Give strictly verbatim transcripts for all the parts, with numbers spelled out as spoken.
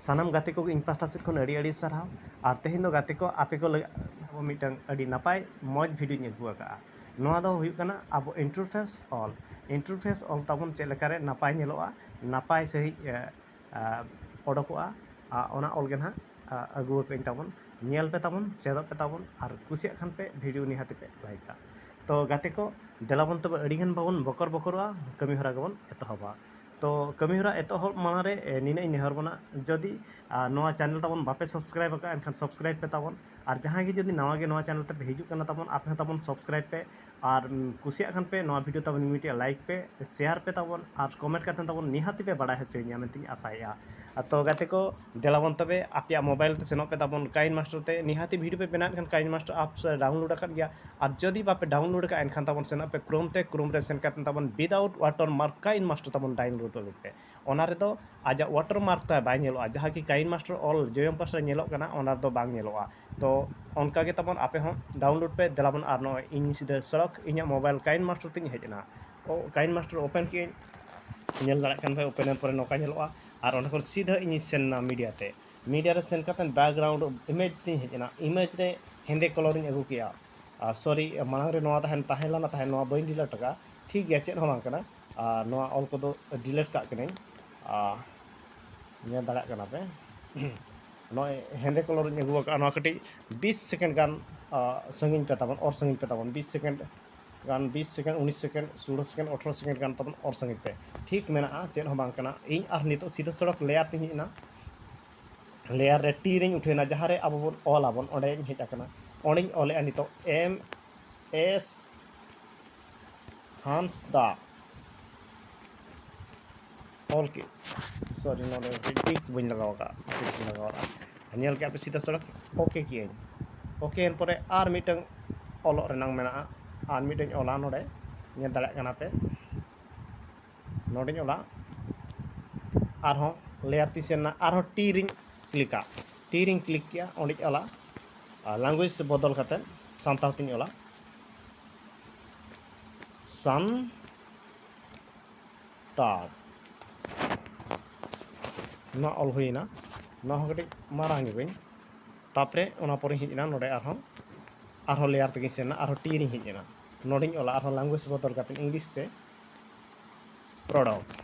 ᱥᱟᱱᱟᱢ ᱜᱟᱛᱮ ᱠᱚᱜᱮ ᱤᱧ ᱯᱟᱦᱴᱟ ᱥᱮᱫ ᱠᱷᱚᱱ ᱟᱹᱰᱤ ᱟᱹᱰᱤ ᱥᱟᱨᱦᱟᱣ᱾ ᱟᱨ ᱛᱮᱦᱮᱧ ᱫᱚ ᱜᱟᱛᱮ ᱠᱚ, ᱟᱯᱮ ᱠᱚ ᱞᱟᱹᱜᱤᱫ ᱟᱵᱚ ᱢᱤᱫᱴᱟᱝ ᱟᱹᱰᱤ ᱱᱟᱯᱟᱭ ᱢᱚᱡᱽ video ᱧ ᱟᱹᱜᱩ ᱟᱠᱟᱫᱼᱟ᱾ ᱱᱚᱣᱟ ᱫᱚ ᱦᱩᱭᱩᱜ ᱠᱟᱱᱟ ᱟᱵᱚ interface all, interface all ᱛᱟᱵᱚᱱ ᱪᱮᱫ ᱞᱮᱠᱟᱨᱮ ᱱᱟᱯᱟᱭ ᱧᱮᱞᱚᱜᱼᱟ, ᱱᱟᱯᱟᱭ ᱥᱟᱺᱦᱤᱡ ᱮ, ᱟ, ᱚᱰᱚᱠᱚᱜᱼᱟ, ᱟ, ᱚᱱᱟ all ᱜᱮ ᱱᱟᱦᱟᱜ, ᱟ, ᱟᱹᱜᱩ ᱟᱠᱟᱫᱟᱹᱧ ᱛᱟᱵᱚᱱ᱾ ᱧᱮᱞ ᱯᱮ ᱛᱟᱵᱚᱱ, ᱪᱮᱫᱚᱜ ᱯᱮ ᱛᱟᱵᱚᱱ, ᱟᱨ ᱠᱩᱥᱤᱭᱟᱜ ᱠᱷᱟᱱ ᱯᱮ video ᱱᱤᱦᱟᱹᱛ ᱯᱮ ᱞᱟᱭᱤᱠᱟ᱾ ᱛᱚ ᱜᱟᱛᱮ ᱠᱚ, ᱫᱮᱞᱟ ᱵᱚᱱ ᱛᱚᱵᱮ ᱟᱹᱰᱤ ᱜᱟᱱ ᱵᱟᱵᱚᱱ ᱵᱚᱠᱚᱨ ᱵᱚᱠᱚᱨᱚᱜᱼᱟ, ᱠᱟᱹᱢᱤ ᱦᱚᱨᱟ ᱜᱮᱵᱚᱱ ᱮᱛᱚᱦᱚᱵᱟ᱾ ᱛᱚ ᱠᱟᱹᱢᱤ ᱦᱚᱨᱟ ᱮᱛᱚᱦᱚᱵ ᱢᱟᱲᱟᱝ ᱨᱮ, ᱮ, ᱱᱤᱱᱟᱹᱜ ᱤᱧ ᱱᱮᱦᱚᱨ ᱵᱚᱱᱟ, ᱡᱩᱫᱤ, ᱟ, ᱱᱚᱣᱟ channel ᱛᱟᱵᱚᱱ ᱵᱟᱯᱮ subscribe ᱟᱠᱟᱫᱼᱟ, ᱮᱱᱠᱷᱟᱱ subscribe ᱯᱮ ᱛᱟᱵᱚᱱ᱾ ᱟᱨ ᱡᱟᱦᱟᱸᱭ ᱜᱮ ᱡᱩᱫᱤ ᱱᱟᱣᱟ ᱜᱮ ᱱᱚᱣᱟ channel ᱛᱮᱯᱮ ᱦᱤᱡᱩᱜ ᱠᱟᱱᱟ ᱛᱟᱵᱚᱱ, ᱟᱯᱮ ᱦᱚᱸ ᱛᱟᱵᱚᱱ subscribe ᱯᱮ᱾ ᱟᱨ, ᱩᱢ, ᱠᱩᱥᱤᱭᱟᱜ ᱠᱷᱟᱱ ᱯᱮ ᱱᱚᱣᱟ video ᱛᱟᱵᱚᱱ ᱢᱤᱫᱴᱮᱡ like ᱯᱮ, share ᱯᱮ ᱛᱟᱵᱚᱱ, ᱟᱨ comment ᱠᱟᱛᱮ ᱛᱟᱵᱚᱱ ᱱᱤᱦᱟᱹᱛ ᱯᱮ ᱵᱟᱲᱟᱭ ᱦᱚᱪᱚᱭᱤᱧᱟ ᱢᱮᱱᱛᱮᱧ ᱟᱥᱟᱭᱮᱫᱼᱟ᱾ ᱛᱚ ᱜᱟᱛᱮ ᱠᱚ, ᱫᱮᱞᱟ ᱵᱚᱱ ᱛᱚᱵᱮ ᱟᱯᱮᱭᱟᱜ mobile ᱛᱮ ᱥᱮᱱᱚᱜ ᱯᱮ ᱛᱟᱵᱚᱱ KineMaster ᱛᱮ᱾ ᱱᱤᱦᱟᱹᱛᱤ video ᱯᱮ ᱵᱮᱱᱟᱣᱮᱫ ᱠᱷᱟᱱ KineMaster apps ᱨᱮ download ᱟᱠᱟᱫ ᱜᱮᱭᱟ᱾ ᱟᱨ ᱡᱩᱫᱤ ᱵᱟᱯᱮ download ᱟᱠᱟᱫᱼᱟ, ᱮᱱᱠᱷᱟᱱ ᱛᱟᱵᱚᱱ ᱥᱮᱱᱚᱜ ᱯᱮ Chrome ᱛᱮ, Chrome ᱨᱮ ᱥᱮᱱ ᱠᱟᱛᱮ ᱛᱟᱵᱚᱱ without watermark KineMaster ᱛᱟᱵᱚᱱ download ᱞᱟᱹᱜᱤᱫ ᱛᱮ᱾ ᱚᱱᱟ ᱨᱮᱫᱚ ᱟᱡᱟᱜ watermark ᱛᱟᱭ ᱵᱟᱭ ᱧᱮᱞᱚᱜᱼᱟ, ᱡᱟᱦᱟᱸ ᱠᱤ KineMaster all ᱡᱚᱭᱚᱢ ᱯᱟᱥ ᱨᱮ ᱧᱮᱞᱚᱜ ᱠᱟᱱᱟ, ᱚᱱᱟ ᱨᱮᱫᱚ ᱵᱟᱝ ᱧᱮᱞᱚᱜᱼᱟ᱾ ᱛᱚ ᱚᱱᱠᱟ ᱜᱮ ᱛᱟᱵᱚᱱ ᱟᱯᱮ ᱦᱚᱸ download ᱯᱮ᱾ ᱫᱮᱞᱟ ᱵᱚᱱ, ᱟᱨ ᱱᱚᱜᱼᱚᱭ ᱤᱧ ᱥᱤᱫᱷᱟᱹ ᱥᱚᱲᱚᱠ ᱤᱧᱟᱹᱜ mobile KineMaster ᱛᱤᱧ ᱦᱮᱡ ᱮᱱᱟ᱾ ᱚ, KineMaster open ᱠᱮᱜᱼᱟᱹᱧ, ᱧᱮᱞ ᱫᱟᱲᱮᱭᱟᱜ ᱠᱟᱱ ᱯᱮ, open ᱮᱱ ᱯᱚᱨᱮ ᱱᱚᱝᱠᱟ ᱧᱮᱞᱚᱜᱼᱟ᱾ ᱟᱨ ᱚᱸᱰᱮ ᱠᱷᱚᱱ ᱥᱤᱫᱷᱟᱹ ᱤᱧᱤᱧ ᱥᱮᱱ ᱮᱱᱟ media ᱛᱮ᱾ Media ᱨᱮ ᱥᱮᱱ ᱠᱟᱛᱮ background image ᱛᱤᱧ ᱦᱮᱡ ᱮᱱᱟ, image ᱨᱮ ᱦᱮᱸᱫᱮ colour ᱤᱧ ᱟᱹᱜᱩ ᱠᱮᱜᱼᱟ᱾ ᱟᱨ sorry, ᱢᱟᱲᱟᱝ ᱨᱮ ᱱᱚᱣᱟ ᱛᱟᱦᱮᱱ, ᱛᱟᱦᱮᱸ ᱞᱮᱱᱟ, ᱛᱟᱦᱮᱸ, ᱱᱚᱣᱟ ᱵᱟᱹᱧ delete ᱟᱠᱟᱫᱼᱟ, ᱴᱷᱤᱠ ᱜᱮᱭᱟ, ᱪᱮᱫ ᱦᱚᱸ ᱵᱟᱝ ᱠᱟᱱᱟ᱾ ᱟᱨ ᱱᱚᱣᱟ all ᱠᱚᱫᱚ delete ᱠᱟᱜ ᱠᱟᱹᱱᱟᱹᱧ᱾ ᱟᱨ ᱧᱮᱞ ᱫᱟᱲᱮᱭᱟᱜ ᱠᱟᱱᱟ ᱯᱮ, ᱱᱚᱜᱼᱚᱭ ᱦᱮᱸᱫᱮ colour ᱤᱧ ᱟᱹᱜᱩ ᱟᱠᱟᱫᱼᱟ, ᱱᱚᱣᱟ ᱠᱟᱹᱴᱤᱡ ᱵᱤᱥ second ᱜᱟᱱ, ᱟᱨ ᱥᱟᱺᱜᱤᱧ ᱯᱮ ᱛᱟᱵᱚᱱ, ᱚᱨ ᱥᱟᱺᱜᱤᱧ ᱯᱮ ᱛᱟᱵᱚᱱ, ᱵᱤᱥ second ᱜᱟᱱ, ᱵᱤᱥ second, ᱩᱱᱤᱥ second, ᱥᱳᱞᱳ second, ᱟᱴᱷᱨᱚ second ᱜᱟᱱ ᱛᱟᱵᱚᱱ ᱚᱨ ᱥᱟᱺᱜᱤᱧ ᱯᱮ᱾ ᱴᱷᱤᱠ ᱢᱮᱱᱟᱜᱼᱟ, ᱪᱮᱫ ᱦᱚᱸ ᱵᱟᱝ ᱠᱟᱱᱟ᱾ ᱤᱧ ᱟᱨ ᱱᱤᱛᱚᱜ ᱥᱤᱫᱷᱟᱹ ᱥᱚᱲᱚᱠ layer ᱛᱤᱧ ᱦᱮᱡ ᱮᱱᱟ, layer ᱨᱮ T ᱨᱤᱧ ᱩᱴᱷᱟᱹᱣ ᱮᱱᱟ, ᱡᱟᱦᱟᱸ ᱨᱮ ᱟᱵᱚ ᱵᱚᱱ ᱚᱞ ᱟᱵᱚᱱ, ᱚᱸᱰᱮᱧ ᱦᱮᱡ ᱟᱠᱟᱱᱟ᱾ ᱚᱸᱰᱮᱧ ᱚᱞᱮᱜᱼᱟ ᱱᱤᱛᱚᱜ M S ᱦᱟᱸᱥᱫᱟ᱾ ᱚᱞ ᱠᱮᱫ, sorry, ᱱᱚᱰᱮ ᱢᱤᱫᱴᱤᱡ ᱴᱤᱠ ᱵᱟᱹᱧ ᱞᱟᱜᱟᱣ ᱟᱠᱟᱫᱼᱟ, ᱴᱤᱠ ᱵᱟᱹᱧ ᱞᱟᱜᱟᱣ ᱟᱠᱟᱫᱼᱟ᱾ ᱧᱮᱞ ᱠᱮᱫᱼᱟ ᱯᱮ ᱥᱤᱫᱷᱟᱹ ᱥᱚᱲᱚᱠ, OK ᱠᱮᱜᱼᱟᱹᱧ᱾ OK ᱮᱱ ᱯᱚᱨᱮ ᱟᱨ ᱢᱤᱫᱴᱟᱝ ᱚᱞᱚᱜ ᱨᱮᱱᱟᱝ ᱢᱮᱱᱟᱜᱼᱟ, ᱟᱨ ᱢᱤᱫᱴᱟᱝ ᱚᱞᱟ ᱱᱚᱰᱮ, ᱧᱮᱞ ᱫᱟᱲᱮᱭᱟᱜ ᱠᱟᱱᱟ ᱯᱮ, ᱱᱚᱰᱮᱧ ᱚᱞᱟ᱾ ᱟᱨᱦᱚᱸ layer ᱛᱤᱧ ᱥᱮᱱ ᱮᱱᱟ, ᱟᱨᱦᱚᱸ T ᱨᱤᱧ ᱠᱞᱤᱠᱟ, T ᱨᱤᱧ ᱠᱞᱤᱠ ᱠᱮᱜᱼᱟ, ᱚᱸᱰᱮᱧ ᱚᱞᱟ᱾ ᱟᱨ language ᱵᱚᱫᱚᱞ ᱠᱟᱛᱮ ᱥᱟᱱᱛᱟᱲ ᱛᱤᱧ ᱚᱞᱟ, ᱥᱟᱱ ᱛᱟᱲ᱾ ᱱᱚᱣᱟ ᱚᱞ ᱦᱩᱭᱮᱱᱟ᱾ ᱱᱚᱣᱟ ᱦᱚᱸ ᱠᱟᱹᱴᱤᱡ ᱢᱟᱨᱟᱝ ᱧᱚᱜᱟᱹᱧ᱾ ᱛᱟᱯᱚᱨᱮ ᱚᱱᱟ ᱯᱚᱨᱮᱧ ᱦᱮᱡ ᱮᱱᱟ ᱱᱚᱰᱮ ᱟᱨᱦᱚᱸ, ᱟᱨᱦᱚᱸ ᱞᱮᱭᱟᱨ ᱛᱮᱜᱮᱧ ᱥᱮᱱ ᱮᱱᱟ, ᱟᱨᱦᱚᱸ ᱴᱤ ᱨᱤᱧ ᱦᱮᱡ ᱮᱱᱟ᱾ ᱱᱚᱰᱮᱧ ᱚᱞᱟ ᱟᱨᱦᱚᱸ ᱞᱮᱝᱜᱩᱭᱮᱡᱽ ᱵᱚᱫᱚᱞ ᱠᱟᱛᱮ ᱤᱝᱞᱤᱥ ᱛᱮ ᱯᱨᱚᱰᱚᱠᱴ,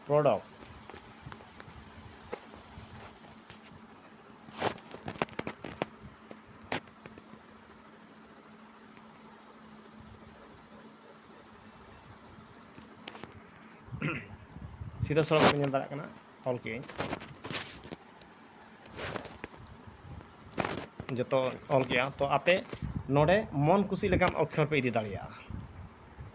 ᱯᱨᱚᱰᱚᱠᱴ᱾ ᱥᱤᱫᱷᱟᱹ ᱥᱚᱲᱚᱠ ᱯᱮ ᱧᱮᱞ ᱫᱟᱲᱮᱭᱟᱜ ᱠᱟᱱᱟ, ᱚᱞ ᱠᱮᱜᱼᱟᱹᱧ᱾ ᱡᱚᱛᱚ ᱚᱞ ᱠᱮᱜᱼᱟ᱾ ᱛᱚ ᱟᱯᱮ ᱱᱚᱰᱮ ᱢᱚᱱ ᱠᱩᱥᱤ ᱞᱮᱠᱟᱱ ᱚᱠᱠᱷᱚᱨ ᱯᱮ ᱤᱫᱤ ᱫᱟᱲᱮᱭᱟᱜᱼᱟ᱾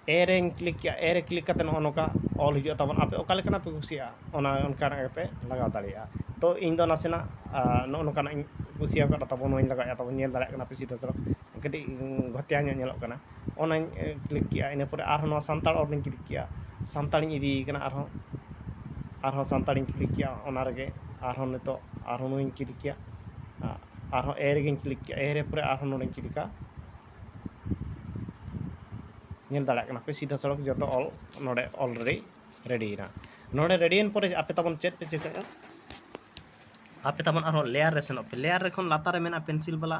ᱮ ᱨᱮᱧ ᱠᱞᱤᱠ ᱠᱮᱜᱼᱟ, ᱮ ᱨᱮ ᱠᱞᱤᱠ ᱠᱟᱛᱮ ᱱᱚᱜᱼᱚ ᱱᱚᱝᱠᱟ ᱚᱞ ᱦᱤᱡᱩᱜᱼᱟ ᱛᱟᱵᱚᱱ᱾ ᱟᱯᱮ ᱚᱠᱟ ᱞᱮᱠᱟᱱᱟᱜ ᱯᱮ ᱠᱩᱥᱤᱭᱟᱜᱼᱟ, ᱚᱱᱟ ᱚᱱᱠᱟᱱᱟᱜ ᱜᱮᱯᱮ ᱞᱟᱜᱟᱣ ᱫᱟᱲᱮᱭᱟᱜᱼᱟ᱾ ᱛᱚ ᱤᱧ ᱫᱚ ᱱᱟᱥᱮᱱᱟᱜ, ᱟ, ᱱᱚᱜᱼᱚ ᱱᱚᱝᱠᱟᱱᱟᱜ ᱤᱧ ᱠᱩᱥᱤᱭᱟᱠᱟᱫᱟ ᱛᱟᱵᱚᱱ, ᱱᱚᱣᱟᱧ ᱞᱟᱜᱟᱣᱮᱫᱼᱟ ᱛᱟᱵᱚᱱ, ᱧᱮᱞ ᱫᱟᱲᱮᱭᱟᱜ ᱠᱟᱱᱟ ᱯᱮ ᱥᱤᱫᱷᱟᱹ ᱥᱚᱲᱚᱠ ᱠᱟᱹᱴᱤᱡ, ᱩᱸ, ᱜᱷᱚᱛᱤᱭᱟ ᱧᱚᱜ ᱧᱮᱞᱚᱜ ᱠᱟᱱᱟ᱾ ᱚᱱᱟᱧ, ᱮ, ᱠᱞᱤᱠ ᱠᱮᱜᱼᱟ᱾ ᱤᱱᱟᱹ ᱯᱚᱨᱮ ᱟᱨᱦᱚᱸ ᱱᱚᱣᱟ ᱥᱟᱱᱛᱟᱲ ᱚᱞ ᱨᱤᱧ ᱠᱞᱤᱠ ᱠᱮᱜᱼᱟ, ᱥᱟᱱᱛᱟᱲᱤᱧ ᱤᱫᱤᱭᱮ ᱠᱟᱱᱟ ᱟᱨᱦᱚᱸ, ᱟᱨᱦᱚᱸ ᱥᱟᱱᱛᱟᱲᱤᱧ ᱠᱞᱤᱠ ᱠᱮᱜᱼᱟ᱾ ᱚᱱᱟ ᱨᱮᱜᱮ ᱟᱨᱦᱚᱸ ᱱᱤᱛᱚᱜ ᱟᱨᱦᱚᱸ ᱱᱚᱣᱟᱧ ᱠᱞᱤᱠ ᱠᱮᱜᱼᱟ, ᱟ-, ᱟᱨᱦᱚᱸ ᱮ ᱨᱮᱜᱮᱧ ᱠᱞᱤᱠ ᱠᱮᱜᱼᱟ, ᱮ ᱨᱮ ᱯᱚᱨᱮ ᱟᱨᱦᱚᱸ ᱱᱚᱰᱮᱧ ᱠᱞᱤᱠᱟ᱾ ᱧᱮᱞ ᱫᱟᱲᱮᱭᱟᱜ ᱠᱟᱱᱟ ᱯᱮ ᱥᱤᱫᱷᱟᱹ ᱥᱚᱲᱚᱠ ᱡᱚᱛᱚ ᱚᱞ ᱱᱚᱰᱮ already ᱨᱮᱰᱤᱭᱮᱱᱟ᱾ ᱱᱚᱰᱮ ᱨᱮᱰᱤᱭᱮᱱ ᱯᱚᱨᱮ ᱟᱯᱮ ᱛᱟᱵᱚᱱ ᱪᱮᱫ ᱯᱮ ᱪᱤᱠᱟᱹᱜᱼᱟ? ᱟᱯᱮ ᱛᱟᱵᱚᱱ ᱟᱨᱦᱚᱸ ᱞᱮᱭᱟᱨ ᱨᱮ ᱥᱮᱱᱚᱜ ᱯᱮ᱾ ᱞᱮᱭᱟᱨ ᱨᱮ ᱠᱷᱚᱱ ᱞᱟᱛᱟᱨ ᱨᱮ ᱢᱮᱱᱟᱜᱼᱟ ᱯᱮᱱᱥᱤᱞ ᱵᱟᱞᱟ,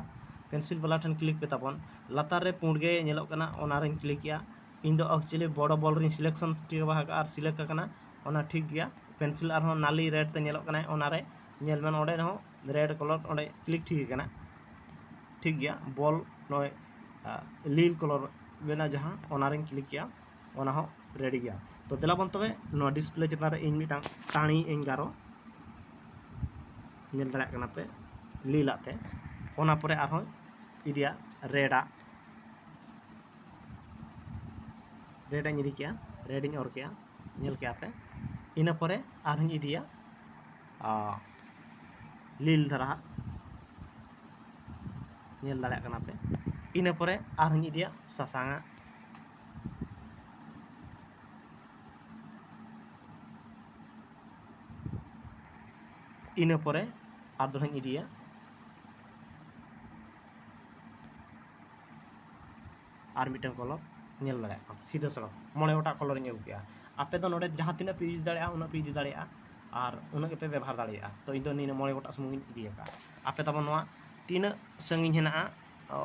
ᱯᱮᱱᱥᱤᱞ ᱵᱟᱞᱟ ᱴᱷᱮᱱ ᱠᱞᱤᱠ ᱯᱮ ᱛᱟᱵᱚᱱ᱾ ᱞᱟᱛᱟᱨ ᱨᱮ ᱯᱩᱸᱰ ᱜᱮ ᱧᱮᱞᱚᱜ ᱠᱟᱱᱟ, ᱚᱱᱟ ᱨᱤᱧ ᱠᱞᱤᱠᱮᱜᱼᱟ᱾ ᱤᱧ ᱫᱚ actually ᱵᱚᱲᱚ ᱵᱚᱞ ᱨᱤᱧ ᱥᱤᱞᱮᱠᱥᱚᱱ ᱴᱷᱤᱠ ᱟᱠᱟᱫᱼᱟ ᱟᱨ ᱥᱤᱞᱮᱠᱴ ᱟᱠᱟᱱᱟ, ᱚᱱᱟ ᱴᱷᱤᱠ ᱜᱮᱭᱟ᱾ ᱯᱮᱱᱥᱤᱞ ᱟᱨᱦᱚᱸ ᱱᱟᱹᱞᱤ ᱨᱮᱰ ᱛᱮ ᱧᱮᱞᱚᱜ ᱠᱟᱱᱟᱭ, ᱚᱱᱟᱨᱮ ᱧᱮᱞ ᱢᱮ ᱱᱚᱰᱮ ᱦᱚᱸ ᱨᱮᱰ ᱠᱟᱞᱟᱨ ᱚᱸᱰᱮ ᱠᱞᱤᱠ ᱴᱷᱤᱠ ᱟᱠᱟᱱᱟ᱾ ᱴᱷᱤᱠ ᱜᱮᱭᱟ, ᱵᱚᱞ ᱱᱚᱜᱼᱚᱭ, ᱟ, ᱞᱤᱞ ᱠᱟᱞᱟᱨ ᱢᱮᱱᱟᱜᱼᱟ ᱡᱟᱦᱟᱸ, ᱚᱱᱟᱨᱤᱧ ᱠᱞᱤᱠ ᱠᱮᱜᱼᱟ, ᱚᱱᱟ ᱦᱚᱸ ᱨᱮᱰᱤ ᱜᱮᱭᱟ᱾ ᱛᱚ ᱫᱮᱞᱟ ᱵᱚᱱ ᱛᱚᱵᱮ ᱱᱚᱣᱟ ᱰᱤᱥᱯᱞᱮ ᱪᱮᱛᱟᱱ ᱨᱮ ᱤᱧ ᱢᱤᱫᱴᱟᱝ ᱴᱟᱹᱲᱤᱧ ᱮᱝᱜᱟᱨᱚ, ᱧᱮᱞ ᱫᱟᱲᱮᱭᱟᱜ ᱠᱟᱱᱟ ᱯᱮ ᱞᱤᱞᱟᱜ ᱛᱮ᱾ ᱚᱱᱟ ᱯᱚᱨᱮ ᱟᱨᱦᱚᱸ ᱤᱫᱤᱭᱟ ᱨᱮᱰᱟᱜ, ᱨᱮᱰᱟᱜ ᱤᱧ ᱤᱫᱤ ᱠᱮᱜᱼᱟ, ᱨᱮᱰᱤᱧ ᱚᱨ ᱠᱮᱜᱼᱟ, ᱧᱮᱞ ᱠᱮᱜᱼᱟ ᱯᱮ᱾ ᱤᱱᱟᱹ ᱯᱚᱨᱮ ᱟᱨᱦᱚᱸᱧ ᱤᱫᱤᱭᱟ, ᱟ, ᱞᱤᱞ ᱫᱷᱟᱨᱟ ᱦᱟᱸᱜ, ᱧᱮᱞ ᱫᱟᱲᱮᱭᱟᱜ ᱠᱟᱱᱟ ᱯᱮ᱾ ᱤᱱᱟᱹ ᱯᱚᱨᱮ ᱟᱨᱦᱚᱸᱧ ᱤᱫᱤᱭᱟ ᱥᱟᱥᱟᱝᱟᱜ, ᱤᱱᱟᱹ ᱯᱚᱨᱮ ᱟᱨ ᱫᱚᱲᱦᱟᱧ ᱤᱫᱤᱭᱟ ᱟᱨ ᱢᱤᱫᱴᱟᱝ ᱠᱟᱞᱟᱨ, ᱧᱮᱞ ᱫᱟᱲᱮᱭᱟᱜ ᱠᱟᱱᱟ ᱥᱤᱫᱷᱟᱹ ᱥᱚᱲᱚᱠ ᱢᱚᱬᱮ ᱜᱚᱴᱟᱝ ᱠᱟᱞᱟᱨᱤᱧ ᱟᱹᱜᱩ ᱠᱮᱜᱼᱟ᱾ ᱟᱯᱮ ᱫᱚ ᱱᱚᱰᱮ ᱡᱟᱦᱟᱸ ᱛᱤᱱᱟᱹᱜ ᱯᱮ ᱤᱭᱩᱡᱽ ᱫᱟᱲᱮᱭᱟᱜᱼᱟ ᱩᱱᱟᱹᱜ ᱯᱮ ᱤᱫᱤ ᱫᱟᱲᱮᱭᱟᱜᱼᱟ᱾ ᱟᱨ ᱩᱱᱟᱹᱜ ᱜᱮᱯᱮ ᱵᱮᱵᱚᱦᱟᱨ ᱫᱟᱲᱮᱭᱟᱜᱼᱟ᱾ ᱛᱚ ᱤᱧ ᱫᱚ ᱱᱤᱱᱟᱹᱜ ᱢᱚᱬᱮ ᱜᱚᱴᱟᱝ ᱥᱩᱢᱩᱝ ᱤᱧ ᱤᱫᱤ ᱟᱠᱟᱫᱼᱟ᱾ ᱟᱯᱮ ᱛᱟᱵᱚᱱ ᱱᱚᱣᱟ ᱛᱤᱱᱟᱹᱜ ᱥᱟᱺᱜᱤᱧ ᱦᱮᱱᱟᱜᱼᱟ, ᱚ,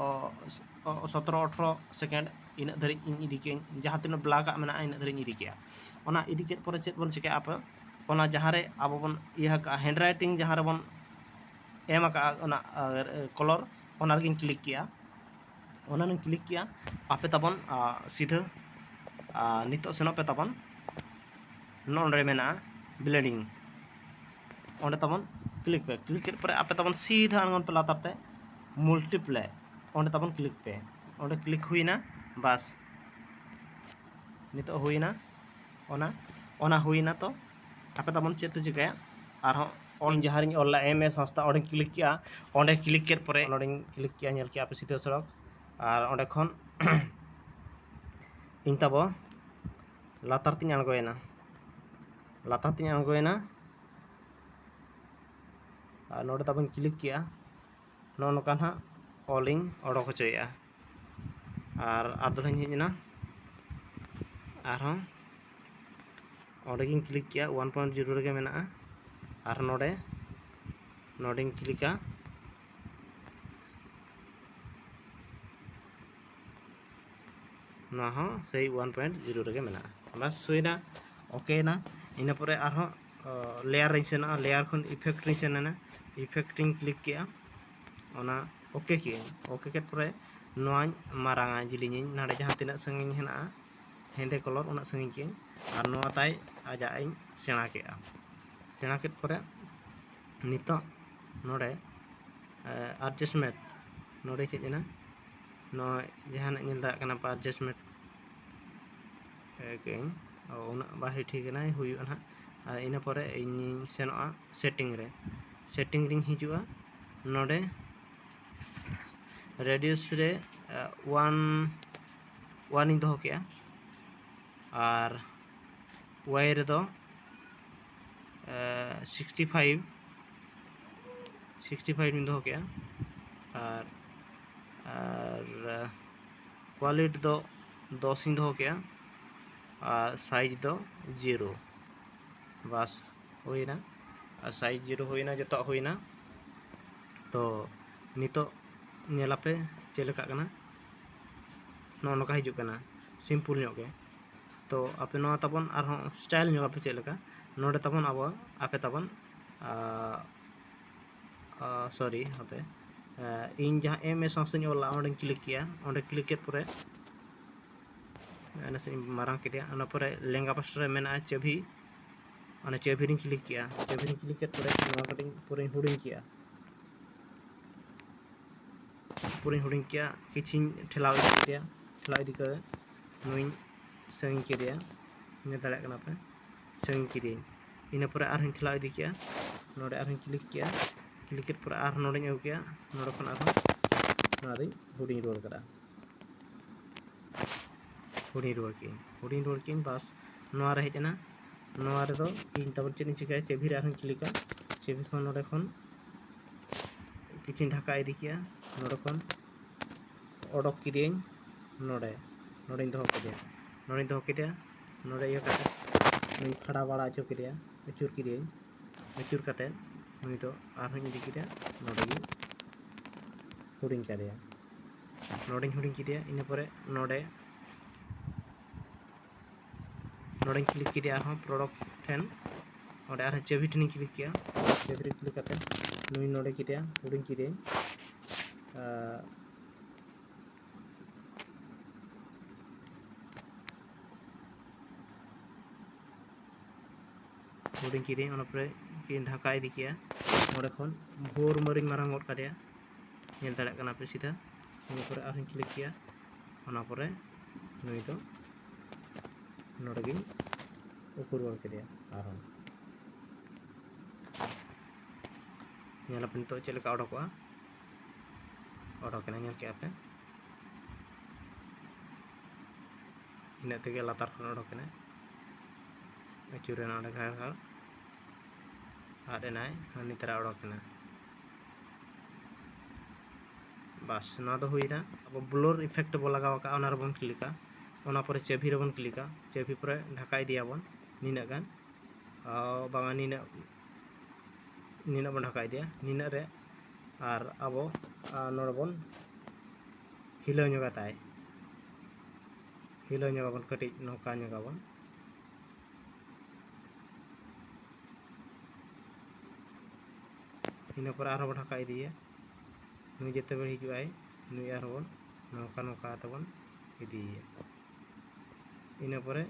ᱚ, ᱥᱚᱛᱨᱚ ᱟᱴᱷᱨᱚ ᱥᱮᱠᱮᱱᱰ ᱤᱱᱟᱹᱜ ᱫᱷᱟᱹᱨᱤᱡ ᱤᱧ ᱤᱫᱤ ᱠᱮᱜᱼᱟᱹᱧ, ᱡᱟᱦᱟᱸ ᱛᱤᱱᱟᱹᱜ ᱵᱞᱮᱠ ᱟᱜ ᱢᱮᱱᱟᱜᱼᱟ ᱤᱱᱟᱹᱜ ᱫᱷᱟᱹᱨᱤᱡ ᱤᱧ ᱤᱫᱤ ᱠᱮᱜᱼᱟ᱾ ᱚᱱᱟ ᱤᱫᱤ ᱠᱮᱫ ᱯᱚᱨᱮ ᱪᱮᱫ ᱵᱚᱱ ᱪᱤᱠᱟᱹᱭᱟ? ᱟᱯᱮ ᱚᱱᱟ ᱡᱟᱦᱟᱸ ᱨᱮ ᱟᱵᱚ ᱵᱚᱱ ᱤᱭᱟᱹ ᱟᱠᱟᱜᱼᱟ, ᱦᱮᱱᱰ ᱨᱟᱭᱴᱤᱝ ᱡᱟᱦᱟᱸ ᱨᱮᱵᱚᱱ ᱮᱢ ᱟᱠᱟᱜᱼᱟ ᱚᱱᱟ, ᱟᱨ, ᱠᱚᱞᱚᱨ, ᱚᱱᱟ ᱨᱮᱜᱮᱧ ᱠᱞᱤᱠ ᱠᱮᱜᱼᱟ᱾ ᱚᱱᱟ ᱨᱮᱧ ᱠᱞᱤᱠ ᱠᱮᱜᱼᱟ᱾ ᱟᱯᱮ ᱛᱟᱵᱚᱱ, ᱟ, ᱥᱤᱫᱷᱟᱹ, ᱟ, ᱱᱤᱛᱚᱜ ᱥᱮᱱᱚᱜ ᱯᱮ ᱛᱟᱵᱚᱱ, ᱱᱚᱜᱼᱚ ᱱᱚᱰᱮ ᱢᱮᱱᱟᱜᱼᱟ ᱵᱞᱮᱱᱰᱤᱝ, ᱚᱸᱰᱮ ᱛᱟᱵᱚᱱ ᱠᱞᱤᱠ ᱯᱮ᱾ ᱠᱞᱤᱠ ᱠᱮᱫ ᱯᱚᱨᱮ ᱟᱯᱮ ᱛᱟᱵᱚᱱ ᱥᱤᱫᱷᱟᱹ ᱟᱬᱜᱚᱱ ᱯᱮ ᱞᱟᱛᱟᱨ ᱛᱮ, ᱢᱩᱞᱴᱤᱯᱞᱟᱭ, ᱚᱸᱰᱮ ᱛᱟᱵᱚᱱ ᱠᱞᱤᱠ ᱯᱮ᱾ ᱚᱸᱰᱮ ᱠᱞᱤᱠ ᱦᱩᱭᱱᱟ, ᱵᱟᱥ, ᱱᱤᱛᱚᱜ ᱦᱩᱭᱱᱟ᱾ ᱚᱱᱟ, ᱚᱱᱟ ᱦᱩᱭᱱᱟ᱾ ᱛᱚ ᱟᱯᱮ ᱛᱟᱵᱚᱱ ᱪᱮᱫ ᱯᱮ ᱪᱤᱠᱟᱹᱭᱟ, ᱟᱨᱦᱚᱸ ᱚᱞ ᱡᱟᱦᱟᱸ ᱨᱤᱧ ᱚᱞ ᱞᱮᱫᱼᱟ, ᱮᱢ ᱮᱥ ᱦᱟᱸᱥᱫᱟ, ᱚᱸᱰᱮᱧ ᱠᱞᱤᱠ ᱠᱮᱜᱼᱟ᱾ ᱚᱸᱰᱮ ᱠᱞᱤᱠ ᱠᱮᱫ ᱯᱚᱨᱮ ᱱᱚᱰᱮᱧ ᱠᱞᱤᱠ ᱠᱮᱜᱼᱟ, ᱧᱮᱞ ᱠᱮᱜᱼᱟ ᱯᱮ ᱥᱤᱫᱷᱟᱹ ᱥᱚᱲᱚᱠ᱾ ᱟᱨ ᱚᱸᱰᱮ ᱠᱷᱚᱱ ᱤᱧ ᱛᱟᱵᱚ ᱞᱟᱛᱟᱨ ᱛᱤᱧ ᱟᱬᱜᱚᱭᱮᱱᱟ, ᱞᱟᱛᱟᱨ ᱛᱤᱧ ᱟᱬᱜᱚᱭᱮᱱᱟ᱾ ᱟᱨ ᱱᱚᱰᱮ ᱛᱟᱵᱚᱧ ᱠᱞᱤᱠ ᱠᱮᱜᱼᱟ᱾ ᱱᱚᱜᱼᱚ ᱱᱚᱝᱠᱟ ᱱᱟᱦᱟᱜ ᱚᱞᱤᱧ ᱚᱰᱚᱠ ᱦᱚᱪᱚᱭᱮᱜᱼᱟ᱾ ᱟᱨ ᱟᱨ ᱫᱚᱦᱲᱟᱧ ᱦᱮᱡ ᱮᱱᱟ, ᱟᱨᱦᱚᱸ ᱚᱸᱰᱮᱜᱤᱧ ᱠᱞᱤᱠ ᱠᱮᱜᱼᱟ, ᱚᱣᱟᱱ ᱯᱚᱭᱮᱱᱴ ᱡᱤᱨᱳ ᱨᱮᱜᱮ ᱢᱮᱱᱟᱜᱼᱟ᱾ ᱟᱨ ᱱᱚᱰᱮ, ᱱᱚᱰᱮᱧ ᱠᱞᱤᱠᱟ᱾ ᱱᱚᱣᱟ ᱦᱚᱸ ᱥᱮᱭ ᱚᱣᱟᱱ ᱯᱚᱭᱮᱱᱴ ᱡᱤᱨᱳ ᱨᱮᱜᱮ ᱢᱮᱱᱟᱜᱼᱟ᱾ ᱵᱟᱥ, ᱦᱩᱭᱱᱟ, ᱳᱠᱮᱭᱮᱱᱟ᱾ ᱤᱱᱟᱹ ᱯᱚᱨᱮ ᱟᱨᱦᱚᱸ ᱞᱮᱭᱟᱨ ᱨᱤᱧ ᱥᱮᱱᱚᱜᱼᱟ, ᱞᱮᱭᱟᱨ ᱠᱷᱚᱱ ᱤᱯᱷᱮᱠᱴ ᱨᱤᱧ ᱥᱮᱱ ᱮᱱᱟ, ᱤᱯᱷᱮᱠᱴ ᱨᱤᱧ ᱠᱞᱤᱠ ᱠᱮᱜᱼᱟ᱾ ᱚᱱᱟ ᱳᱠᱮ ᱠᱮᱜᱼᱟᱹᱧ᱾ ᱳᱠᱮ ᱠᱮᱫ ᱯᱚᱨᱮ ᱱᱚᱣᱟᱧ ᱢᱟᱨᱟᱝᱟ, ᱡᱤᱞᱤᱧᱟᱹᱧ, ᱱᱚᱰᱮ ᱡᱟᱦᱟᱸ ᱛᱤᱱᱟᱹᱜ ᱥᱟᱺᱜᱤᱧ ᱦᱮᱱᱟᱜᱼᱟ ᱦᱮᱸᱫᱮ ᱠᱚᱞᱚᱨ, ᱩᱱᱟᱹᱜ ᱥᱟᱺᱜᱤᱧ ᱠᱮᱜᱼᱟᱹᱧ᱾ ᱟᱨ ᱱᱚᱣᱟ ᱛᱟᱭ ᱟᱡᱟᱜ ᱤᱧ ᱥᱮᱬᱟ ᱠᱮᱜᱼᱟ᱾ ᱥᱮᱬᱟ ᱠᱮᱫ ᱯᱚᱨᱮ ᱱᱤᱛᱚᱜ ᱱᱚᱰᱮ ᱮᱰᱡᱟᱥᱴᱢᱮᱱᱴ, ᱱᱚᱰᱮᱧ ᱦᱮᱡ ᱮᱱᱟ᱾ ᱱᱚᱜᱼᱚᱭ ᱡᱟᱦᱟᱱᱟᱜ ᱧᱮᱞ ᱫᱟᱲᱮᱭᱟᱜ ᱠᱟᱱᱟ ᱯᱮ, ᱮᱰᱡᱟᱥᱴᱢᱮᱱᱴ ᱠᱮᱜᱼᱟᱹᱧ᱾ ᱚ, ᱩᱱᱟᱹᱜ ᱵᱟᱭ ᱴᱷᱤᱠ ᱮᱱᱟᱭ, ᱦᱩᱭᱩᱜᱼᱟ ᱱᱟᱦᱟᱜ᱾ ᱟᱨ ᱤᱱᱟᱹ ᱯᱚᱨᱮ ᱤᱧᱤᱧ ᱥᱮᱱᱚᱜᱼᱟ ᱥᱮᱴᱤᱝ ᱨᱮ᱾ ᱥᱮᱴᱤᱝ ᱨᱤᱧ ᱦᱤᱡᱩᱜᱼᱟ᱾ ᱱᱚᱰᱮ ᱨᱮᱰᱤᱭᱩᱥ ᱨᱮ ᱚᱣᱟᱱ, ᱚᱣᱟᱱᱤᱧ ᱫᱚᱦᱚ ᱠᱮᱜᱼᱟ᱾ ᱟᱨ ᱣᱟᱭ ᱨᱮᱫᱚ ᱥᱤᱠᱥᱴᱤ ᱯᱷᱟᱭᱤᱵᱷ, ᱥᱤᱠᱥᱴᱤ ᱯᱷᱟᱭᱤᱵᱷ ᱤᱧ ᱫᱚᱦᱚ ᱠᱮᱜᱼᱟ᱾ ᱟᱨ, ᱟᱨ ᱠᱣᱟᱞᱤᱴᱤ ᱫᱚ ᱫᱚᱥ ᱤᱧ ᱫᱚᱦᱚ ᱠᱮᱜᱼᱟ᱾ ᱟᱨ ᱥᱟᱭᱤᱡᱽ ᱫᱚ ᱡᱤᱨᱳ᱾ ᱵᱟᱥ, ᱦᱩᱭᱱᱟ, ᱟᱨ ᱥᱟᱭᱤᱡᱽ ᱡᱤᱨᱳ ᱦᱩᱭᱱᱟ, ᱡᱚᱛᱚᱣᱟᱜ ᱦᱩᱭᱱᱟ᱾ ᱛᱚ ᱱᱤᱛᱚᱜ ᱧᱮᱞᱟᱯᱮ ᱪᱮᱫ ᱞᱮᱠᱟᱜ ᱠᱟᱱᱟ, ᱱᱚᱜᱼᱚ ᱱᱚᱝᱠᱟ ᱦᱤᱡᱩᱜ ᱠᱟᱱᱟ, ᱥᱤᱢᱯᱩᱞ ᱧᱚᱜ ᱜᱮ᱾ ᱛᱚ ᱟᱯᱮ ᱱᱚᱣᱟ ᱛᱟᱵᱚᱱ ᱟᱨᱦᱚᱸ ᱥᱴᱟᱭᱤᱞ ᱧᱚᱜ ᱟᱯᱮ ᱪᱮᱫ ᱞᱮᱠᱟ, ᱱᱚᱰᱮ ᱛᱟᱵᱚᱱ ᱟᱵᱚ, ᱟᱯᱮ ᱛᱟᱵᱚᱱ, ᱟᱨ ᱥᱚᱨᱤ, ᱦᱟᱯᱮ, ᱤᱧ ᱡᱟᱦᱟᱸ ᱮᱢ ᱮ ᱥᱟᱶ ᱥᱟᱶ ᱤᱧ ᱚᱞ ᱞᱟᱜᱼᱟ, ᱚᱸᱰᱮᱧ ᱠᱞᱤᱠ ᱠᱮᱜᱼᱟ᱾ ᱚᱸᱰᱮ ᱠᱞᱤᱠ ᱠᱮᱫ ᱯᱚᱨᱮ ᱱᱟᱥᱮ ᱤᱧ ᱢᱟᱨᱟᱝ ᱠᱮᱫᱮᱭᱟ᱾ ᱚᱱᱟ ᱯᱚᱨᱮ ᱞᱮᱸᱜᱟ ᱯᱟᱥᱴᱟ ᱨᱮ ᱢᱮᱱᱟᱜᱼᱟ ᱪᱟᱹᱵᱷᱤ, ᱚᱱᱟ ᱪᱟᱹᱵᱷᱤ ᱨᱤᱧ ᱠᱞᱤᱠ ᱠᱮᱜᱼᱟ᱾ ᱪᱟᱹᱵᱷᱤ ᱨᱤᱧ ᱠᱞᱤᱠ ᱠᱮᱫ ᱯᱚᱨᱮ ᱱᱚᱣᱟ ᱠᱟᱹᱴᱤᱡ ᱯᱩᱨᱟᱹᱧ ᱦᱩᱰᱤᱧ ᱠᱮᱜᱼᱟ᱾ ᱯᱩᱨᱟᱹᱧ ᱦᱩᱰᱤᱧ ᱠᱮᱜᱼᱟ, ᱠᱤᱪᱷᱤᱧ ᱴᱷᱮᱞᱟᱣ ᱤᱫᱤ ᱠᱮᱫᱮᱭᱟ᱾ ᱴᱷᱮᱞᱟᱣ ᱤᱫᱤ ᱠᱟᱛᱮ ᱱᱩᱭᱤᱧ ᱥᱟᱺᱜᱤᱧ ᱠᱮᱫᱮᱭᱟ, ᱧᱮᱞ ᱫᱟᱲᱮᱭᱟᱜ ᱠᱟᱱᱟ ᱯᱮ, ᱥᱟᱺᱜᱤᱧ ᱠᱮᱫᱮᱭᱟᱹᱧ᱾ ᱤᱱᱟᱹ ᱯᱚᱨᱮ ᱟᱨᱦᱚᱸᱧ ᱴᱷᱮᱞᱟᱣ ᱤᱫᱤ ᱠᱮᱜᱼᱟ, ᱱᱚᱰᱮ ᱟᱨᱦᱚᱸᱧ ᱠᱞᱤᱠ ᱠᱮᱜᱼᱟ᱾ ᱠᱞᱤᱠ ᱠᱮᱫ ᱯᱚᱨᱮ ᱟᱨᱦᱚᱸ ᱱᱚᱰᱮᱧ ᱟᱹᱜᱩ ᱠᱮᱜᱼᱟ, ᱱᱚᱰᱮ ᱠᱷᱚᱱ ᱟᱨᱦᱚᱸ ᱱᱚᱣᱟ ᱫᱚᱧ ᱦᱩᱰᱤᱧ ᱨᱩᱣᱟᱹᱲ ᱠᱟᱫᱟ᱾ ᱦᱩᱰᱤᱧ ᱨᱩᱣᱟᱹᱲ ᱠᱮᱜᱼᱟᱹᱧ, ᱦᱩᱰᱤᱧ ᱨᱩᱣᱟᱹᱲ ᱠᱮᱜᱼᱟᱹᱧ, ᱵᱟᱥ ᱱᱚᱣᱟ ᱨᱮ ᱦᱮᱡ ᱮᱱᱟ᱾ ᱱᱚᱣᱟ ᱨᱮᱫᱚ ᱤᱧ ᱛᱟᱵᱚᱱ ᱪᱮᱫ ᱤᱧ ᱪᱤᱠᱟᱹᱭᱟ, ᱪᱟᱹᱵᱷᱤ ᱨᱮ ᱟᱨᱦᱚᱸᱧ ᱠᱞᱤᱠᱟ᱾ ᱪᱟᱹᱵᱷᱤ ᱠᱷᱚᱱ ᱱᱚᱰᱮ ᱠᱷᱚᱱ ᱠᱤᱪᱷᱩᱧ ᱰᱷᱟᱠᱟ ᱤᱫᱤ ᱠᱮᱜᱼᱟ, ᱱᱚᱰᱮ ᱠᱷᱚᱱ ᱚᱰᱚᱠ ᱠᱮᱫᱮᱭᱟᱹᱧ ᱱᱚᱰᱮ, ᱱᱚᱰᱮᱧ ᱫᱚᱦᱚ ᱠᱮᱫᱮᱭᱟ᱾ ᱱᱚᱰᱮᱧ ᱫᱚᱦᱚ ᱠᱮᱫᱮᱭᱟ, ᱱᱚᱰᱮ ᱤᱭᱟᱹ ᱠᱟᱛᱮ ᱱᱚᱰᱮᱧ ᱯᱷᱟᱲᱟ ᱵᱟᱲᱟ ᱦᱚᱪᱚ ᱠᱮᱫᱮᱭᱟ, ᱟᱹᱪᱩᱨ ᱠᱮᱫᱮᱭᱟᱹᱧ᱾ ᱟᱹᱪᱩᱨ ᱠᱟᱛᱮ ᱱᱩᱭ ᱫᱚ ᱟᱨᱦᱚᱸᱧ ᱤᱫᱤ ᱠᱮᱫᱮᱭᱟ, ᱱᱚᱰᱮ ᱜᱮ ᱦᱩᱰᱤᱧ ᱠᱟᱫᱮᱭᱟ᱾ ᱱᱚᱰᱮᱧ ᱦᱩᱰᱤᱧ ᱠᱮᱫᱮᱭᱟ, ᱤᱱᱟᱹ ᱯᱚᱨᱮ ᱱᱚᱰᱮ, ᱱᱚᱰᱮᱧ ᱠᱞᱤᱠ ᱠᱮᱫᱮᱭᱟ ᱟᱨᱦᱚᱸ ᱯᱨᱚᱰᱟᱠᱴ ᱴᱷᱮᱱ᱾ ᱚᱸᱰᱮ ᱟᱨᱦᱚᱸ ᱪᱟᱹᱵᱷᱤ ᱴᱷᱮᱱᱤᱧ ᱠᱞᱤᱠ ᱠᱮᱜᱼᱟ᱾ ᱪᱟᱹᱵᱷᱤ ᱨᱮ ᱠᱞᱤᱠ ᱠᱟᱛᱮ ᱱᱩᱭ ᱱᱚᱰᱮ ᱠᱮᱫᱮᱭᱟ, ᱦᱩᱰᱤᱧ ᱠᱮᱫᱮᱭᱟᱹᱧ᱾ ᱟᱨ ᱦᱩᱰᱤᱧ ᱠᱮᱫᱟᱹᱧ, ᱚᱱᱟ ᱯᱚᱨᱮ ᱠᱤᱱ ᱰᱷᱟᱠᱟ ᱤᱫᱤ ᱠᱮᱜᱼᱟ᱾ ᱚᱸᱰᱮ ᱠᱷᱚᱱ ᱵᱷᱳᱨ ᱢᱟᱹᱨᱤᱧ ᱢᱟᱨᱟᱝ ᱜᱚᱫ ᱠᱟᱫᱮᱭᱟ, ᱧᱮᱞ ᱫᱟᱲᱮᱭᱟᱜ ᱠᱟᱱᱟ ᱯᱮ ᱥᱤᱫᱷᱟ᱾ ᱤᱱᱟᱹ ᱯᱚᱨᱮ ᱟᱨᱦᱚᱸᱧ ᱠᱞᱤᱠ ᱠᱮᱜᱼᱟ, ᱚᱱᱟ ᱯᱚᱨᱮ ᱱᱩᱭ ᱫᱚ ᱱᱚᱰᱮ ᱜᱤᱧ ᱩᱠᱩ ᱨᱩᱣᱟᱹᱲ ᱠᱮᱫᱮᱭᱟ᱾ ᱟᱨᱦᱚᱸ ᱧᱮᱞ ᱟᱯᱮ ᱱᱤᱛᱚᱜ ᱪᱮᱫ ᱞᱮᱠᱟ ᱚᱰᱚᱠᱚᱜᱼᱟ, ᱚᱰᱚᱠᱮᱱᱟ, ᱧᱮᱞ ᱠᱮᱜᱼᱟ ᱯᱮ᱾ ᱤᱱᱟᱹᱜ ᱛᱮᱜᱮ ᱞᱟᱛᱟᱨ ᱠᱷᱚᱱ ᱚᱰᱚᱠᱮᱱᱟᱭ, ᱟᱹᱪᱩᱨᱮᱱᱟ ᱚᱸᱰᱮ ᱜᱷᱟᱲ ᱜᱷᱟᱲ, ᱟᱫ ᱮᱱᱟᱭ, ᱦᱟᱹᱱᱤ ᱛᱟᱨᱟ ᱚᱰᱚᱠᱮᱱᱟ᱾ ᱵᱟᱥ, ᱱᱚᱣᱟ ᱫᱚ ᱦᱩᱭᱱᱟ᱾ ᱟᱵᱚ ᱵᱞᱚᱨ ᱤᱯᱷᱮᱠᱴ ᱵᱚ ᱞᱟᱜᱟᱣ ᱟᱠᱟᱫᱼᱟ, ᱚᱱᱟ ᱨᱮᱵᱚᱱ ᱠᱞᱤᱠᱟ᱾ ᱚᱱᱟ ᱯᱚᱨᱮ ᱪᱟᱹᱵᱷᱤ ᱨᱮᱵᱚᱱ ᱠᱞᱤᱠᱟ, ᱪᱟᱹᱵᱷᱤ ᱯᱚᱨᱮ ᱰᱷᱟᱠᱟ ᱤᱫᱤᱭᱟᱵᱚᱱ ᱱᱤᱱᱟᱹᱜ ᱜᱟᱱ᱾ ᱟᱨ ᱵᱟᱝᱟ, ᱱᱤᱱᱟᱹᱜ ᱱᱤᱱᱟᱹᱜ ᱵᱚᱱ ᱰᱷᱟᱠᱟ ᱤᱫᱤᱭᱟ, ᱱᱤᱱᱟᱹᱜ ᱨᱮ᱾ ᱟᱨ ᱟᱵᱚ ᱟᱨ ᱱᱚᱰᱮ ᱵᱚᱱ ᱦᱤᱞᱟᱹᱣ ᱧᱚᱜᱟ ᱛᱟᱭ, ᱦᱤᱞᱟᱹᱣ ᱧᱚᱜᱟᱵᱚᱱ ᱠᱟᱹᱴᱤᱡ, ᱱᱚᱝᱠᱟ ᱧᱚᱜᱟᱵᱚᱱ᱾ ᱤᱱᱟᱹ ᱯᱚᱨᱮ ᱟᱨᱦᱚᱸ ᱵᱚᱱ ᱰᱷᱟᱠᱟ ᱤᱫᱤᱭᱮᱭᱟ᱾ ᱱᱩᱭ ᱡᱮᱛᱮ ᱵᱮᱲ ᱦᱤᱡᱩᱜ ᱟᱭ, ᱱᱩᱭ ᱟᱨᱦᱚᱸ ᱵᱚᱱ ᱱᱚᱝᱠᱟ ᱱᱚᱝᱠᱟ ᱛᱮᱵᱚᱱ ᱤᱫᱤᱭᱮᱭᱟ᱾ ᱤᱱᱟᱹ ᱯᱚᱨᱮ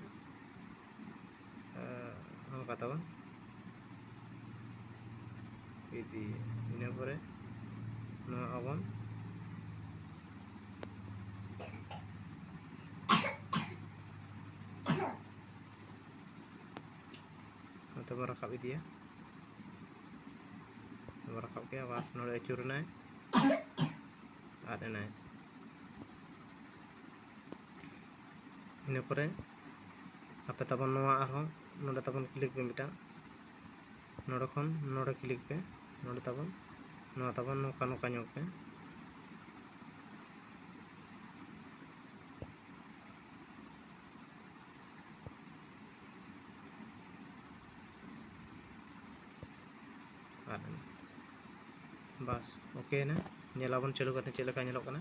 ᱱᱚᱝᱠᱟ ᱛᱮᱵᱚᱱ ᱤᱫᱤᱭᱮᱭᱟ᱾ ᱤᱱᱟᱹ ᱯᱚᱨᱮ ᱱᱚᱣᱟ ᱟᱵᱚᱱ ᱱᱚᱛᱮ ᱵᱚᱱ ᱨᱟᱠᱟᱵ ᱤᱫᱤᱭᱟ᱾ ᱵᱚᱱ ᱨᱟᱠᱟᱵ ᱠᱮᱫᱟ, ᱟᱵᱟᱨ ᱱᱚᱰᱮ ᱟᱹᱪᱩᱨ ᱮᱱᱟᱭ, ᱟᱫ ᱮᱱᱟᱭ᱾ ᱤᱱᱟᱹ ᱯᱚᱨᱮ ᱟᱯᱮ ᱛᱟᱵᱚᱱ ᱱᱚᱣᱟ ᱟᱨᱦᱚᱸ ᱱᱚᱰᱮ ᱛᱟᱵᱚᱱ click ᱯᱮ ᱢᱤᱫᱴᱟᱝ, ᱱᱚᱰᱮ ᱠᱷᱚᱱ ᱱᱚᱰᱮ click ᱯᱮ, ᱱᱚᱰᱮ ᱛᱟᱵᱚᱱ ᱱᱚᱣᱟ ᱛᱟᱵᱚᱱ ᱱᱚᱝᱠᱟ ᱱᱚᱝᱠᱟ ᱧᱚᱜ ᱯᱮ᱾ ᱟᱨ ᱵᱟᱥ, ᱳᱠᱮ ᱮᱱᱟ᱾ ᱧᱮᱞᱟᱵᱚᱱ ᱪᱟᱹᱞᱩ ᱠᱟᱛᱮ ᱪᱮᱫ ᱞᱮᱠᱟ ᱧᱮᱞᱚᱜ ᱠᱟᱱᱟ᱾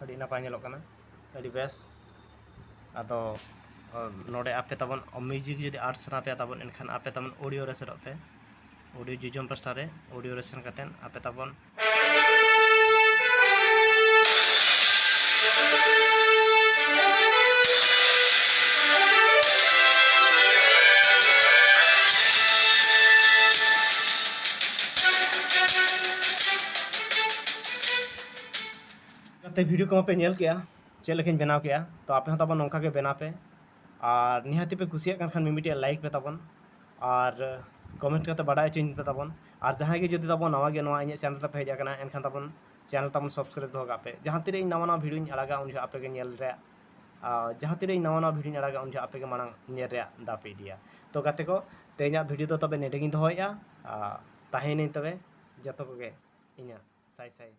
ᱟᱹᱰᱤ ᱱᱟᱯᱟᱭ ᱧᱮᱞᱚᱜ ᱠᱟᱱᱟ, ᱟᱹᱰᱤ ᱵᱮᱥ᱾ ᱟᱫᱚ, ᱚ, ᱱᱚᱰᱮ ᱟᱯᱮ ᱛᱟᱵᱚᱱ music ᱡᱩᱫᱤ add ᱥᱟᱱᱟ ᱯᱮᱭᱟ ᱛᱟᱵᱚᱱ, ᱮᱱᱠᱷᱟᱱ ᱟᱯᱮ ᱛᱟᱵᱚᱱ audio ᱨᱮ ᱥᱮᱱᱚᱜ ᱯᱮ᱾ Audio ᱡᱚᱡᱚᱢ ᱯᱟᱥᱴᱟ ᱨᱮ, audio ᱨᱮ ᱥᱮᱱ ᱠᱟᱛᱮᱫ ᱟᱯᱮ ᱛᱟᱵᱚᱱ ᱜᱟᱛᱮ, video ᱠᱚᱢᱟ ᱯᱮ ᱧᱮᱞ ᱠᱮᱜᱼᱟ, ᱪᱮᱫ ᱞᱮᱠᱟᱧ ᱵᱮᱱᱟᱣ ᱠᱮᱜᱼᱟ᱾ ᱛᱚ ᱟᱯᱮ ᱦᱚᱸ ᱛᱟᱵᱚᱱ ᱱᱚᱝᱠᱟ ᱜᱮ ᱵᱮᱱᱟᱣ ᱯᱮ, ᱟᱨ ᱱᱤᱦᱟᱹᱛᱤ ᱯᱮ ᱠᱩᱥᱤᱭᱟᱜ ᱠᱟᱱ ᱠᱷᱟᱱ ᱢᱤᱢᱤᱫᱴᱤᱡ like ᱯᱮ ᱛᱟᱵᱚᱱ, ᱟᱨ comment ᱠᱟᱛᱮ ᱵᱟᱰᱟᱭ ᱦᱚᱪᱚᱧ ᱯᱮ ᱛᱟᱵᱚᱱ᱾ ᱟᱨ ᱡᱟᱦᱟᱸᱭ ᱜᱮ ᱡᱩᱫᱤ ᱛᱟᱵᱚᱱ ᱱᱟᱣᱟ ᱜᱮ ᱱᱚᱣᱟ ᱤᱧᱟᱹᱜ channel ᱨᱮᱯᱮ ᱦᱮᱡ ᱟᱠᱟᱱᱟ, ᱮᱱᱠᱷᱟᱱ ᱛᱟᱵᱚᱱ channel ᱛᱟᱵᱚᱱ subscribe ᱫᱚᱦᱚ ᱠᱟᱜ ᱯᱮ᱾ ᱡᱟᱦᱟᱸ ᱛᱤᱨᱮ ᱤᱧ ᱱᱟᱣᱟ ᱱᱟᱣᱟ videoᱧ ᱟᱲᱟᱜᱟ, ᱩᱱ ᱡᱚᱦᱚᱜ ᱟᱯᱮ ᱜᱮ ᱧᱮᱞ ᱨᱮᱭᱟᱜ, ᱟᱨ ᱡᱟᱦᱟᱸ ᱛᱤᱨᱮ ᱤᱧ ᱱᱟᱣᱟ ᱱᱟᱣᱟ videoᱧ ᱟᱲᱟᱜᱟ, ᱩᱱ ᱡᱚᱦᱚᱜ ᱟᱯᱮ ᱜᱮ ᱢᱟᱲᱟᱝ ᱧᱮᱞ ᱨᱮᱭᱟᱜ ᱫᱟᱣ ᱯᱮ ᱤᱫᱤᱭᱟ᱾ ᱛᱚ ᱜᱟᱛᱮ ᱠᱚ, ᱛᱮᱦᱮᱧᱟᱜ video ᱫᱚ ᱛᱚᱵᱮ ᱱᱚᱰᱮ ᱜᱤᱧ ᱫᱚᱦᱚᱭᱮᱫᱼᱟ᱾ ᱟᱨ ᱛᱟᱦᱮᱸᱭᱮᱱᱟᱹᱧ ᱛᱚᱵᱮ ᱡᱚᱛᱚ ᱠᱚᱜᱮ ᱤᱧᱟᱹᱜ ᱥᱟᱭ ᱥᱟᱭ